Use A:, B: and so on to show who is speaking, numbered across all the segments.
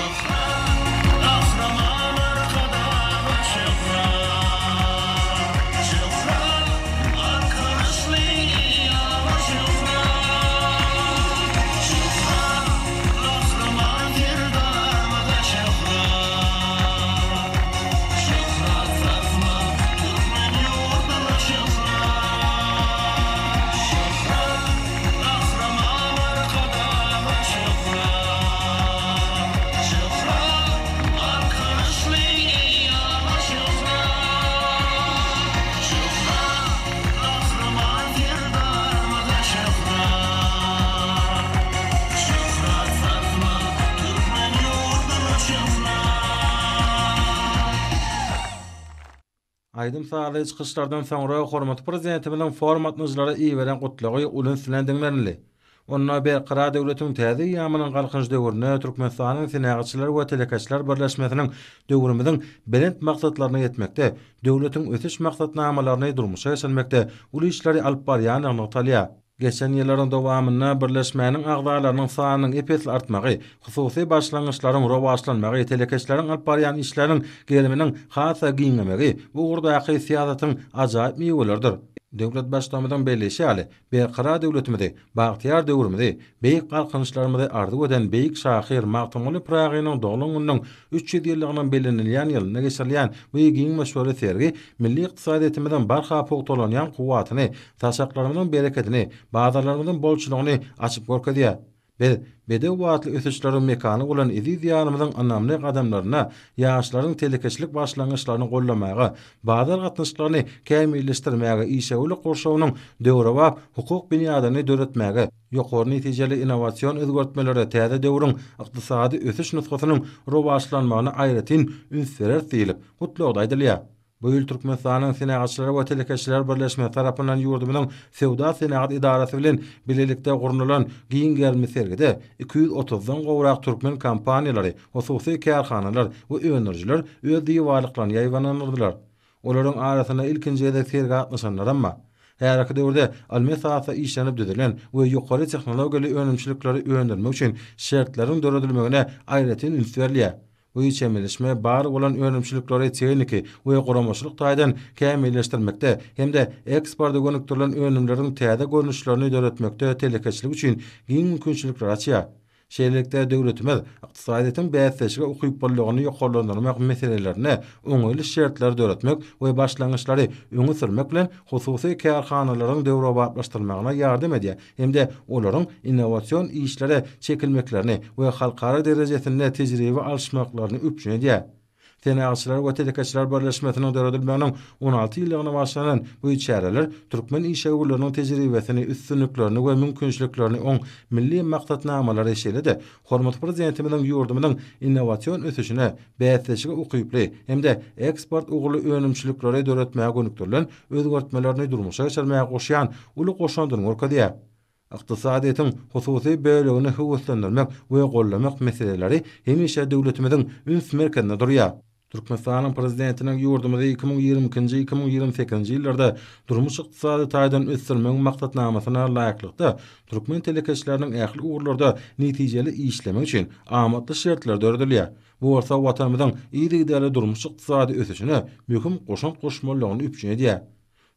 A: Şöhrat, Gahryman Arkadaga şöhrat! Şöhrat, Galkynyşly eýýama şöhrat! Şöhrat, Gahryman Serdarymyza şöhrat! Şöhrat sarsmaz türkmen ýurduna şöhrat! Şöhrat, Gahryman Arkadaga şöhrat! Şöhrat, Galkynyşly eýýama şöhrat! Şöhrat, Gahryman Serdarymyza şöhrat! Şöhrat sarsmaz türkmen ýurduna şöhrat!
B: Aýdym-sazly çykyşlardan soňra hormatly Prezidentimiziň forum gatnaşyjylara iberen Gutlagy uly üns bilen diňlenildi. Onda Berkarar döwletiň täze eýýamynyň Galkynyş döwründe Türkmenistanyň Senagatçylar we telekeçiler birleşmesiniň döwrümiziň belent maksatlaryna ýetmekde, döwletiň ösüş maksatnamalaryny durmuşa geçirmekde uly işleri alyp barýandygy nygtalýar. Geçen ýyllaryň dowamynda birleşmäniň agzalarynyň sanynyň ep-esli artmagy, hususy başlangyçlaryň rowaçlanmagy, telekeçileriň alyp barýan işleriniň geriminiň has-da giňemegi bu ugurdaky syýasatyň ajaýyp miweleridir. Döwlet Baştutanymyzyň belleýşi ýaly, Berkarar döwletimizi, bagtyýar döwrümizi, beýik galkynyşlarymyzy arzuw eden beýik şahyr Magtymguly Pyragynyň doglan gününiň 300 ýyllygynyň bellenilýän ýylynda geçirilýän bu giň möçberli sergi milli ykdysadyýetimiziň barha pugtalanýan kuwwatyny, Saçaklarymyzyň berekedini, bazarlarymyzyň bolçulygyny açyp görkezýär. Biz, bedew atly ösüşleriň mekany bolan eziz Diýarymyzyň ynamly gadamlarynda ýaşlaryň telekeçilik başlangyçlaryny goldamaga, bazar gatnaşyklaryny kämilleşdirmäge, işewürlik gurşawynyň döwrebap hukuk binýadyny döretmäge, ýokary netijeli innowasion özgertmelere, täze döwrüň ykdysady ösüş nusgasynyň rowaçlanmagyna aýratyn üns bereris diýlip, Gutlagda aýdylýar. Bu ýyl Türkmenistanyň Senagatçylar we telekeçiler birleşmesi tarapyndan ýurdumyzyň Söwda-senagat edarasy bilen bilelikde gurnalan giň gerimli sergide 230-dan gowrak türkmen kompaniýalary, hususy kärhanalar we öndürijiler öz diwarlyklaryny ýaýbaňlandyrdylar. Olaryň arasynda ilkinji gezek sergä gatnaşanlaram bar. Häzirki döwürde ylmy esasda işlenip düzülen we ýokary tehnologiýaly önümçilikleri öndürmek üçin şertleriň döredilmegine aýratyn üns berilýär. Bu çemeleşme bar bolan önümçilikleri tehniki we guramaçylyk taýdan kämilleşdirmekde hem-de eksporta gönükdirilen önümleriň täze görnüşlerini döretmekde telekeçilik üçin giň mümkinçilikleri açýar. Şeýlelikde, döwletimiz ykdysadyýetiň bäsdeşlige ukyplylygyny ýokarlandyrmak meselelerinde oňaýly şertleri döretmek we başlangyçlary öňe sürmek bilen hususy kärhanalaryň döwrebaplaşdyrylmagyna ýardam edýär hem-de olaryň innowasion işlere çekilmeklerini we halkara derejesinde tejribe alyşmaklaryny üpjün edýär. Senagatçylar we telekeçiler birleşmesiniň döredilmeginiň 16 ýyllygyna bagyşlanan bu çäreler türkmen işewürleriniň tejribesini, üstünliklerini we mümkinçiliklerini oň milli maksatnamalary, şeýle-de hormatly Prezidentimiziň ýurdumyzyň innowasion ösüşine, bäsleşige ukyply hem-de eksport ugurly önümçilikleri döretmäge gönükdirilen özgertmelerini durmuşa geçirmäge goşýan uly goşandyny görkezýär. Ykdysadyýetiň hususy bölegini höweslendirmek we goldamak meseleleri hemişe döwletimiziň üns merkezinde durýar. Türkmenistanyň Prezidentiniň ýurdumyzy 2022-nji, 2028-nji ýyllarda durmuş-ykdysady taýdan ösdürmegiň maksatnamasyna laýyklykda, türkmen telekeçileriniň ähli ugurlarda netijeli işlemegi üçin amatly şertler döredilýär. Bu bolsa Watanymyzyň yzygiderli durmuş-ykdysady ösüşine möhüm goşant goşmalygyny üpjün edýär.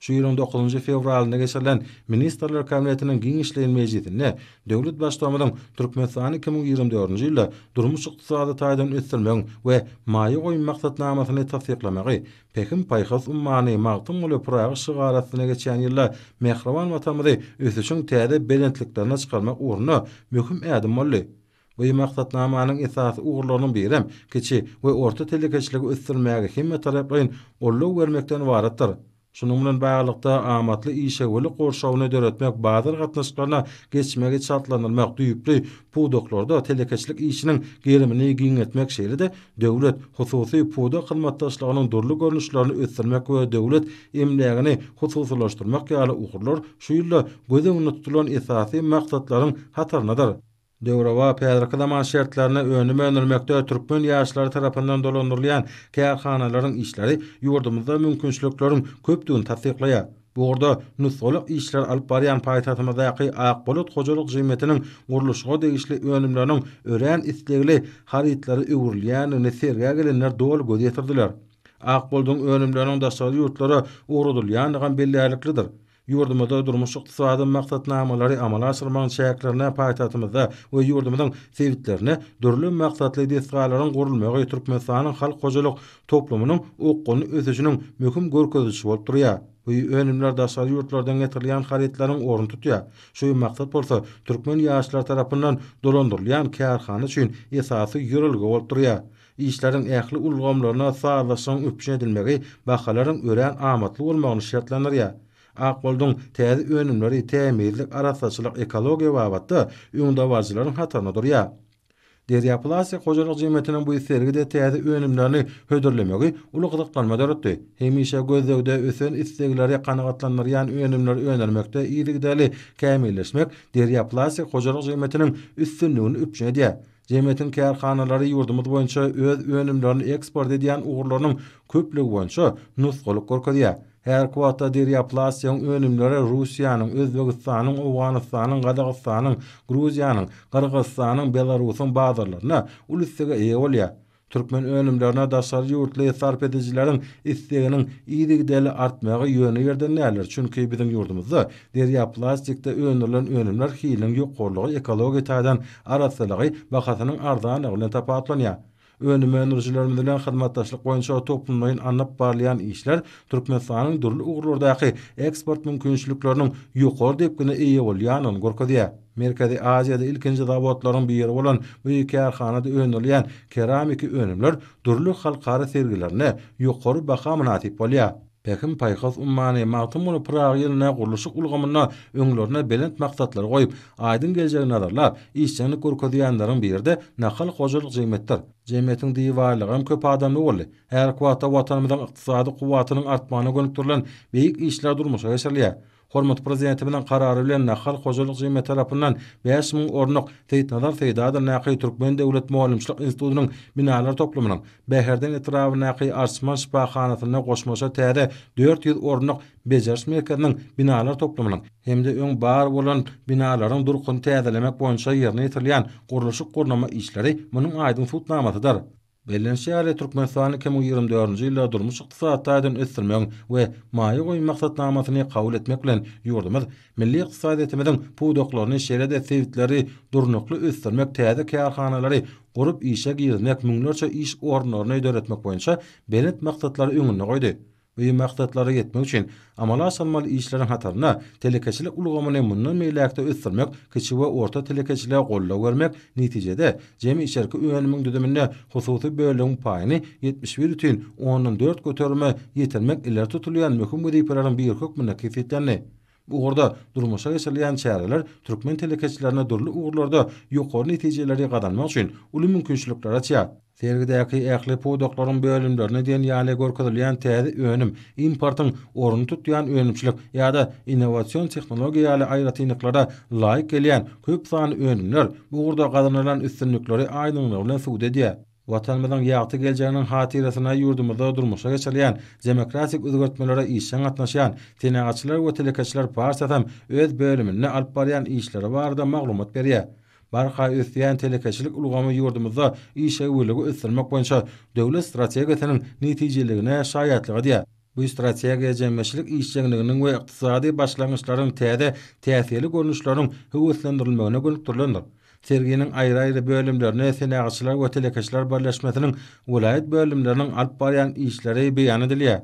B: Şu ýylyň dokuzynjy fewralynda geçirilen Ministrler Kabinetiniň giňişleýin mejlisinde döwlet Baştutanymyzyň Türkmenistany 2024-nji ýylda durmuş-ykdysady taýdan ösdürmegiň we maýa goýum maksatnamasyny tassyklamagy Pähim-paýhas ummany Magtymguly Pyragy şygary astynda geçýän ýylda mähriban Watanymyzy ösüşiň täze belentliklerine çykarmak ugrunda möhüm ädim boldy. Bu maksatnamanyň esasy ugurlarynyň birem kiçi we orta telekeçiligi ösdürmäge hemmetaraplaýyn goldaw bermekden ybaratdyr. Şunuň bilen baglylykda, amatly işewürlik gurşawyny döretmek, bazar gatnaşyklaryna geçmegi çaltlandyrmak, düýpli pudaklarda telekeçilik işiniň gerimini giňeltmek, şeýle-de döwlet, hususy pudak hyzmatdaşlygynyň dürli görnüşlerini ösdürmek we döwlet emlägini hususylaşdyrmak ýaly ugurlar şu ýylda göz öňünde tutulan esasy maksatlaryň hataryndadyr. Döwrebap häzirki zaman şertlerinde önüm öndürmekde türkmen ýaşlary tarapyndan dolandyrylýan kärhanalaryň işleri ýurdumyzda mümkinçilikleriň köpdügini tassyklaýar. Bu ugurda nusgalyk işleri alyp barýan paýtagtymyzdaky Ak bulut hojalyk jemgyýetiniň gurluşyga degişli önümleriniň örän islegli harytlara öwrülýändigini sergä gelenler doly göz ýetirdiler. Ak buludyň önümleriniň daşary ýurtlara ugradylýandygam bellärliklidir. Ýurdumyzda durmuş-ykdysady maksatnamalary amala aşyrmagyň çäklerinde paýtagtymyzda we ýurdumyzyň sebitlerinde dürli maksatly desgalaryň gurulmagy Türkmenistanyň halk hojalyk toplumynyň okgunly ösüşiniň möhüm görkezijisi bolup durýar. Bu önümler daşary ýurtlardan getirilýän harytlaryň ornuny tutýar. Şu maksat bolsa türkmen ýaşlary tarapyndan dolandyrylýan kärhana üçin esasy ýörelge bolup durýar. Işleriň ähli ulgamlaryna sazlaşygyň üpjün edilmegi bahalaryň örän amatly bolmagyny şertlendirýär. Ak Bolduň täze önümleri tämizlik, arassaçylyk, ekologiýa babatda öňdebaryjylaryň hatarynda durýar. Derýa Plastik hojalyk jemgyýetiniň bu sergide täze önümlerini hödürlemegi uly gyzyklanma döretdi. Hemişe gözlegde ösen islegleri kanagatlandyrýan önümleri öndürmekde yzygiderli kämilleşmek Derýa Plastik hojalyk jemgyýetiniň üstünligini üpjün edýär. Jemgyýetiň kärhanalary ýurdumyz boýunça öz önümlerini eksport edýän ugurlarynyň köplügi boýunça nusgalyk görkezýär. Häzirki wagtda Derýaplastigyň önümleri Russiýanyň, Özbegistanyň, Owganystanyň, Gazagystanyň, Gruziýanyň, Gyrgyzystanyň, Belarusyň bazarlarynda uly islege eýe bolýar. Türkmen önümlerine daşary ýurtly sarp edijileriň isleginiň yzygiderli artmagy ýöne ýerden däldir, çünki biziň ýurdumyzda Derýaplastikde öndürilen önümler hiliniň ýokarylygy, ekologiýa taýdan arassalygy, bahasynyň arzanlygy bilen tapawutlanýar. Önüm öndürijilerimiz bilen hyzmatdaşlyk boýunça toplumlaýyn alnyp barylýan işler Türkmenistanyň dürli ugurlardaky eksport mümkinçilikleriniň ýokary depgine eýe bolýandygyny görkezýär. Merkezi Aziýada ilkinji zawodlaryň biri bolan bu kärhanada öndürilýän keramiki önümler dürli halkara sergilerinde ýokary baha mynasyp bolýar. Pähim-paýhas ummany Magtymguly Pyragy ýylynda gurluşyk ulgamynda öňlerine belent maksatlary goýup, aýdyň geljegi nazarlap, işjeňlik görkezýänleriň biri-de Nahal hojalyk jemgyýetidir. Jemgyýetiň diwarlygy hem köp adamly boldy. Häzirki wagtda Watanymyzyň ykdysady kuwwatynyň artmagyna gönükdirilen beýik işler durmuşa geçirilýär. Hormatly Prezidentimiziň Karary bilen Nahal hojalyk jemgyýeti tarapyndan 5000 orunlyk Seýitnazar Seýdi adyndaky Türkmen döwlet mugallymçylyk institutynyň binalar toplumynyň, Bäherden etrabyndaky Arçman şypahanasynda goşmaça täze 400 orunlyk bejeriş merkeziniň binalar toplumynyň hem-de öň bar bolan binalaryň durkuny täzelemek boýunça ýerine ýetirilýän gurluşyk-gurnama işleri munuň aýdyň subutnamasydyr. Bellenişi ýaly, Türkmenistany 2024-nji ýylda durmuş-ykdysady taýdan ösdürmegiň we maýa goýum maksatnamasyny kabul etmek bilen, ýurdumyz milli ykdysadyýetimiziň pudaklaryny, şeýle-de sebitleri durnukly ösdürmek, täze kärhanalary gurup işe girizmek, müňlerçe iş orunlaryny döretmek boýunça belent maksatlary öňünde goýdy. Bu maksatlara ýetmek üçin amala aşyrylmaly işleriň hatarynda telekeçilik ulgamyny mundan beýläk-de ösdürmek, kiçi we orta telekeçilige goldaw bermek, netijede, jemi içerki önümiň düzüminde hususy bölegiň paýyny 71 bütin ondan dört göterime ýetirmek ileri tutulýan möhüm wezipeleriň biri hökmünde kesgitlendi. Bu ugurda durmuşa geçirilýän çäreler türkmen telekeçilerine dürli ugurlarda ýokary netijeleri gazanmak üçin uly mümkinçilikleri açýar. Sergidäki ähli pudaklaryň bölümlerinde diýen ýaly görkezilýän täze önüm, importyň ornuny tutýan önümçilik ýa-da innowasion tehnologiýa ýaly aýratynlyklara laýyk gelýän köp sanly önümler bu ugurda gazanylan üstünlikleri aýdyňlygy bilen subut edýär. Watanymyzyň ýagty geljeginiň hatyrasyna ýurdumyzda durmuşa geçirilýän demokratik özgertmelere işjeň gatnaşýan Senagatçylar we telekeçiler partiýasy hem öz bölüminde alyp barýan işleri barada maglumat berýär. Barha ösýän telekeçilik ulgamy ýurdumyzda işewürligi ösdürmek boýunça döwlet strategiýasynyň netijeliligine şaýatlyk edýär. Bu strategiýa jemgyýetçilik işjeňliginiň we ykdysady başlangyçlaryň täze täsirli görnüşleriniň höweslendirilmegine gönükdirilendir. Serginiň aýry-aýry bölümlerinde Senagatçylar we telekeçiler birleşmesiniň welaýat bölümleriniň alyp barýan işleri beýan edilýär.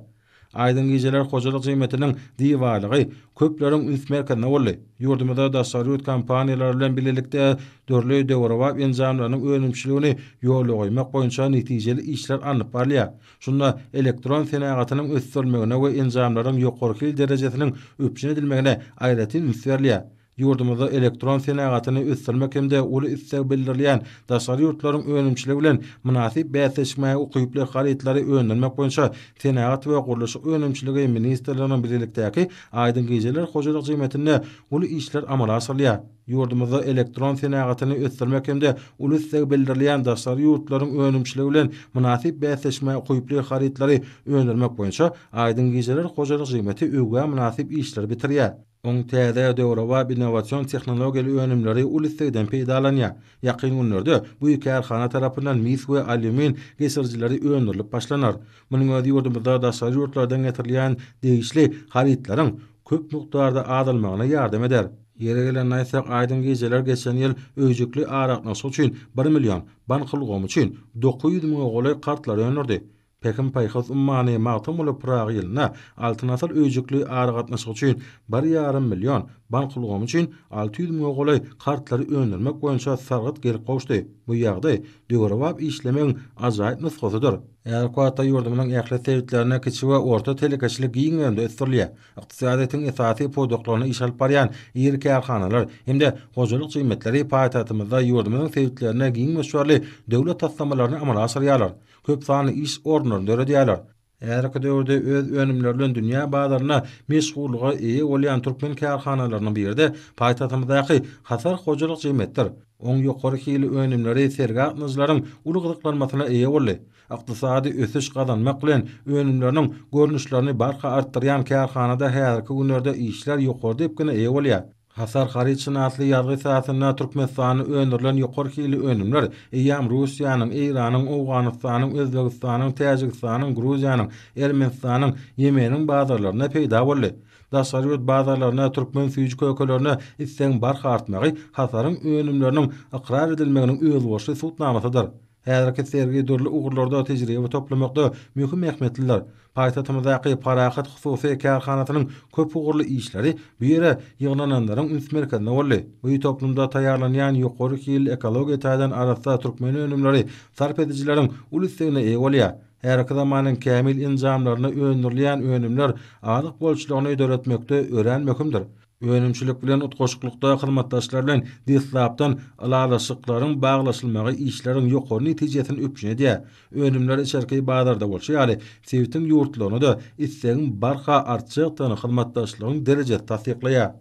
B: Aýdyň gijeler hojalyk jemgyýetiniň diwarlygy köpleriň üns merkezinde boldy. Ýurdumyzda daşary ýurt kompaniýalary bilen bilelikde dürli döwrebap enjamlarynyň önümçiligini ýola goýmak boýunça netijeli işler alnyp barylýar. Şunda elektron senagatynyň ösdürilmegine we enjamlaryň ýokary hil derejesiniň üpjün edilmegine aýratyn üns berilýär. Ýurdumyzda elektron senagatyny ösdürmek hem-de uly isleg bildirilýän daşary ýurtlaryň önümçiligi bilen mynasyp bäsleşmäge ukyply harytlary öndürmek boýunça Senagat we gurluşyk önümçiligi ministrliginiň bilelikdäki Aýdyň gijeler hojalyk jemgyýetinde uly işler amala aşyrylýar. Ýurdumyzda elektron senagatyny ösdürmek hem-de uly isleg bildirilýän daşary ýurtlaryň önümçiligi bilen mynasyp bäsleşmäge ukyply harytlary öndürmek boýunça Aýdyň gijeler hojalyk jemgyýeti öwgä mynasyp işleri bitirýär. Oň täze, döwrebap innowasion tehnologiýaly önümleri uly islegden peýdalanýar. Ýakyn günlerde bu kärhana tarapyndan mis we alýumin geçirijileri öndürilip başlanar. Munuň özi ýurdumyzda daşary ýurtlardan getirilýän degişli harytlaryň köp mukdarda azalmagyna ýardam eder. Ýeri gelende aýtsak, Aýdyň gijeler geçen ýyl öýjükli aragatnaşyk üçin bir million, bank ulgamy üçin 900 müňe golaý kartlary öndürdi. Pähim-paýhas ummany Magtymguly Pyragy ýylynda Altyn asyr öýjükli aragatnaşyk üçin bir ýarym million, bank ulgamy üçin 600 müňe golaý kartlary öndürmek boýunça sargyt gelip gowuşdy. Bu ýagdaý döwrebap işlemegiň ajaýyp nusgasydyr. Häzirki wagtda ýurdumyzyň ähli sebitlerinde kiçi we orta telekeçilik giň gerimde ösdürilýär. Ykdysadyýetiň esasy pudaklarynda iş alyp barýan iri kärhanalar hem-de hojalyk jemgyýetleri paýtagtymyzda ýurdumyzyň sebitlerinde giň möçberli döwlet taslamalaryny amala aşyrýarlar. köp sanly iş orunlaryny döredýärler. Häzirki döwürde öz önümleri bilen dünýä bazarynda meşhurlyga eýe bolýan türkmen kärhanalarynyň biri-de paýtagtymyzdaky Hasar hojalyk jemgyýetidir. Oň ýokary hilli önümleri sergä gatnaşyjylaryň uly gyzyklanmasyna eýe boldy. Ykdysady ösüş gazanmak bilen, önümleriniň görnüşlerini barha artdyrýan kärhanada häzirki günlerde işler ýokary depgine eýe bolýar. Hasar harytşynasly ýazgy esasynda Türkmenistanda öndürilen ýokary hilli önümler eýýäm Russiýanyň, Eýranyň, Owganystanyň, Özbegistanyň, Täjigistanyň, Gruziýanyň, Ermenistanyň, Ýemeniň bazarlarynda peýda boldy. Daşary ýurt bazarlarynda türkmen süýji-kökelerine islegiň barha artmagy Hasaryň önümleriniň ykrar edilmeginiň özboluşly subutnamasydyr. Häzirki sergi dürli ugurlarda tejribe toplamakda möhüm ähmiýetlidir. Paýtagtymyzdaky Parahat hususy kärhanasynyň köpugurly işleri bu ýere ýygnananlaryň üns merkezinde boldy. Bu toplumda taýýarlanýan ýokary hilli ekologiýa taýdan arassa türkmen önümleri sarp edijileriň uly islegine eýe bolýar. Häzirki zamanyň kämil enjamlarynda öndürilýän önümler azyk bolçulygyny döretmekde örän möhümdir. Önümçilik bilen utgaşyklykda hyzmatdaşlar bilen deslapdan ylalaşyklaryň baglaşylmagy işleriň ýokary netijesini üpjün edýär. Önümler içerki bazarda bolşy ýaly, sebitiň ýurtlaryna-da islegiň barha artjakdygyny hyzmatdaşlygyň derejesi tassyklaýar.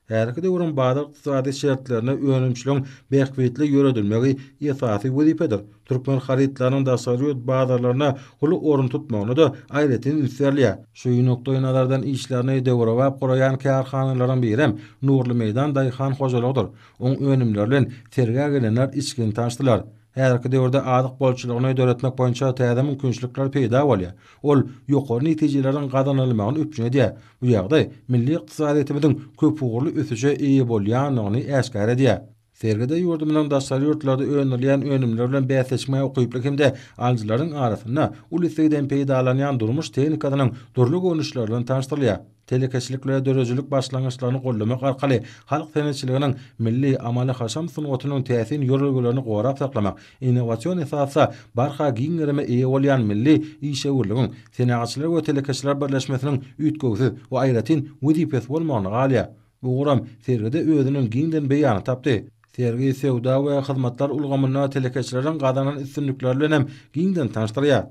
B: Häzirki döwrüň bazar ykdysady şertlerinde önümçiligiň bähbitli ýöredilmegi esasy wezipedir. Türkmen harytlarynyň daşary ýurt bazarlarynda uly orun tutmagyna-da aýratyn üns berilýär. Şu nukdaýnazardan işlerini döwrebap guraýan kärhanalaryň birem Nurly meýdan daýhan hojalygydyr. Oň önümleri bilen sergä gelenler içgin tanyşdylar. Häzirki döwürde azyk bolçulygyny döretmek boýunça täze mümkinçilikler peýda bolýar. Ol ýokary netijeleriň gazanylmagyny üpjün edýär. Bu ýagdaý milli ykdysadyýetimiziň köpugurly ösüşe eýe bolýandygyny äşgär edýär. Sergide ýurdumyzyň daşary ýurtlarda öndürilýän önümler bilen bäsleşmäge ukyply hem-de alyjylaryň arasynda uly islegden peýdalanýan durmuş tehnikasynyň dürli görnüşleri bilen tanyşdyrylýar. Telekeçilik we döredijilik başlangyçlaryny goldamak arkaly halk senetçiliginiň milli amaly-haşam sungatynyň täsin ýörelgelerini gorap saklamak, innowasion esasda barha giň gerime eýe bolýan milli işewürligiň Senagatçylar we telekeçiler birleşmesiniň üýtgewsiz we aýratyn wezipesi bolmagyna galýar. Bu uguram sergide özüniň giňden beýanyny tapdy. Sergi söwda we hyzmatlar ulgamynda telekeçileriň gazanan üstünlikleri bilen hem giňden tanyşdyrýar.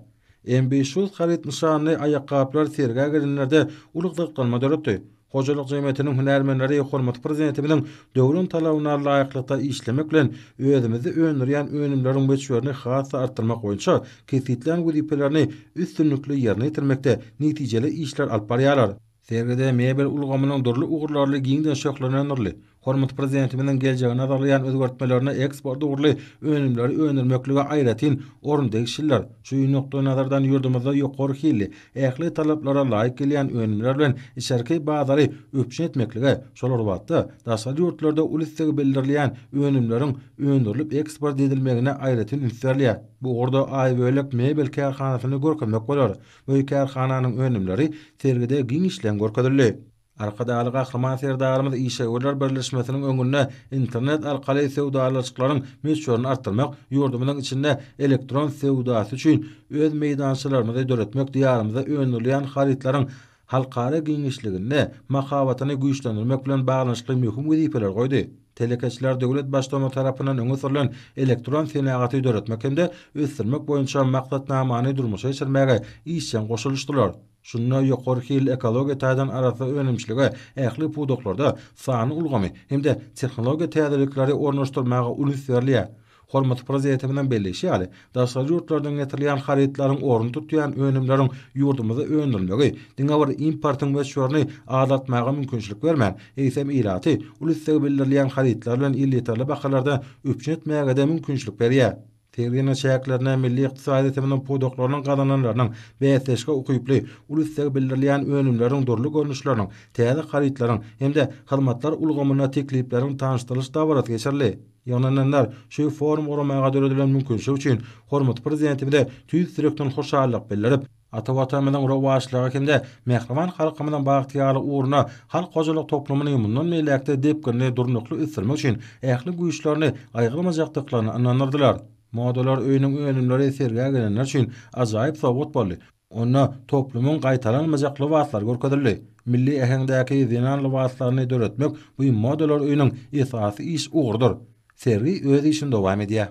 B: MB Shoes haryt nyşanly aýakgaplar sergä gelenlerde uly gyzyklanma döretdi. Hojalyk jemgyýetiniň hünärmenleri hormatly Prezidentimiziň döwrüň talabyna laýyklykda işlemek bilen, özümizde öndürýän önümleriň möçberini has-da artdyrmak boýunça kesgitlän wezipelerini üstünlikli ýerine ýetirmekde netijeli işler alyp barýarlar. Sergide mebel ulgamynyň dürli ugurlaryly giňden şöhlelendirildi. Hormatly Prezidentimiziň geljegi nazarlaýan özgertmelerine eksport ugurly önümleri öndürmeklige aýratyn orun degişlidir. Şu nukdaýnazardan ýurdumyzda ýokary hilli, ähli talaplara laýyk gelýän önümler bilen içerki bazary üpjün etmeklige, şol bir wagtda, daşary ýurtlarda uly isleg bildirilýän önümleriň öndürilip eksport edilmegine aýratyn üns berilýär. Bu ugurda Aýbölek mebel kärhanasyny görkezmek bolar. Bu kärhananyň önümleri sergide giňişleýin görkezildi. Arkadagly Gahryman Serdarymyz işewürler birleşmesiniň öňünde internet arkaly söwdalaşyklaryň möçberini artdyrmak, ýurdumyzyň içinde elektron söwdasy üçin öz meýdançalarymyzy döretmek, diýarymyzda öndürilýän harytlaryň. halkara giňişliginde mahabatyny güýçlendirmek bilen baglanyşykly möhüm wezipeleri goýdy. Telekeçiler döwlet Baştutanymyz tarapyndan öňe sürlen elektron senagaty döretmek hem-de ösdürmek boýunça maksatnamany durmuşa geçirmäge işjeň goşulyşdylar. Şunda ýokary hilli ekologiýa taýdan arassa önümçilige ähli pudaklarda sanly ulgamy hem-de tehnologiýa täzelikleri ornaşdyrmaga uly üns berilýär. Hormatly Prezidentimiziň belleýşi ýaly, daşary ýurtlardan getirilýän harytlaryň ornuny tutýan önümleriň ýurdumyzda öndürilmegi diňe bir importyň möçberini azaltmaga mümkinçilik bermän, eýsem, ilaty uly isleg bildirilýän harytlar bilen elýeterli bahalarda üpjün etmäge-de mümkinçilik berýär. Serginiň çäklerinde milli ykdysadyýetimiziň pudaklarynyň gazananlarynyň, bäsdeşlige ukyply, uly isleg bildirilýän önümleriň dürli görnüşleriniň, täze harytlaryň hem-de hyzmatlar ulgamynda teklipleriň tanyşdyrylyş dabarasy geçirildi. Ýygnananlar şu forum guramaga döredilen mümkinçilik üçin hormatly Prezidentimize tüýs ýürekden hoşallyk bildirip, ata Watanymyzyň rowaçlygy hem-de mähriban halkymyzyň bagtyýarlygy ugrunda halk hojalyk toplumyny mundan beýläk-de depginli, durnukly ösdürmek üçin ähli güýçlerini gaýgyrmajakdyklaryna ynandyrdylar. Modalar öýüniň önümleri sergä gelenler üçin ajaýyp sowgat boldy. Onda toplumyň gaýtalanmajak lybaslary görkezildi. Milli äheňdäki zenan lybaslaryny döretmek bu modalar öýüniň esasy iş ugrudyr. Sergi öz işini dowam edýär.